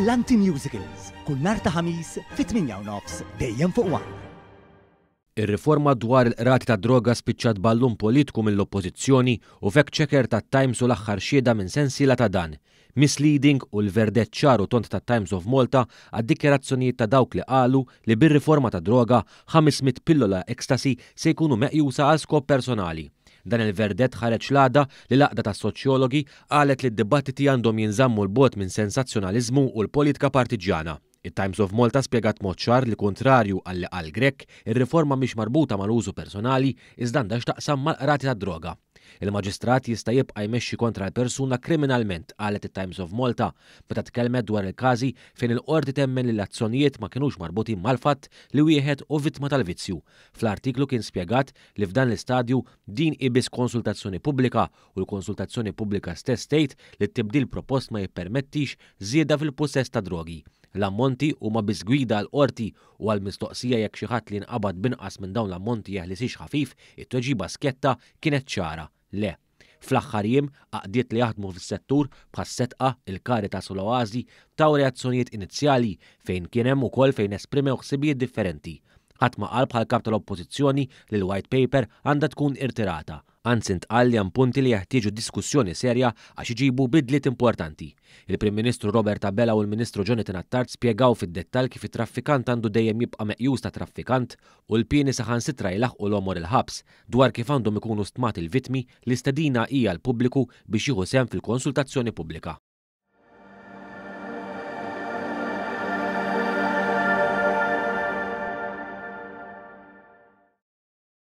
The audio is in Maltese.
Brillanti Musicals, kull nhar ta' Ħamis fit-8:30 dejjem fuq One. Ir-riforma dwar il-qrati tad-droga spiċċat ballun politiku mill-Oppożizzjoni u fact checker tat-Times u l-aħħar xhieda minn sensiela ta' dan. Misleading u l-verdett ċar u tond tat-Times of Malta għad-dikjarazzjonijiet ta' dawk li qalu li bir-riforma tad-droga 500 pillola ecstasy se jkunu meqjusa għal skop personali. Dan il-verdett ħareġ l-għada li l-Għaqda tas-Soċjologi qalet li d-dibattiti għandhom jinżammu 'l bogħod minn sensazzjonaliżmu u l-politika partiġġjana. It-Times of Malta spjegat mod ċar li kuntrarju għal li qal Grech, ir-riforma mhix marbuta mal-użu personali iżda għandha x'taqsam mal-qrati tad-droga. Il-Maġistrat jista' jibqa' jmexxi kontra l-persuna kriminalment, qalet it-Times of Malta meta tkellmet dwar il-każi fejn il-Qorti temmen li l-azzjonijiet ma kinux marbutin mal-fatt li wieħed hu vittma tal-vizzju. Fl-artiklu kien spjegat li f'dan l-istadju din hi biss konsultazzjoni pubblika u l-konsultazzjoni pubblika stess tgħid li t-tibdil propost ma jippermettix żieda fil-pussess ta' drogi. L-ammonti huma biss gwida għall-qorti u għall-mistoqsija jekk xi ħadd li jinqabad b'inqas minn dawn l-ammonti jeħlisiex ħafif, it-tweġiba skjetta kienet ċara, le. Fl-aħħar jiem, għaqdiet li jaħdmu fis-settur, bħas-Sedqa, il-Caritas u l-Oasi, taw reazzjonijiet inizjali fejn kien hemm ukoll fejn esprimew ħsibijiet differenti. Ħadd ma qal bħall-Kap tal-Oppożizzjoni li l-White Paper għandha tkun irtirata. Anzi ntqal li hemm punti li jeħtieġu diskussjoni serja għax iġibu bidliet importanti. Il-Prim Ministru Robert Abela u l-Ministru Jonathan Attard spjegaw fid-dettall kif it-traffikant għandu dejjem jibqa' meqjus ta' traffikant u l-pieni saħansitra jlaħħqu l-għomor il-ħabs. Dwar kif għandhom ikunu stmati l-vittmi, l-istedina hija għall-pubbliku biex jieħu sehem fil-konsultazzjoni pubblika.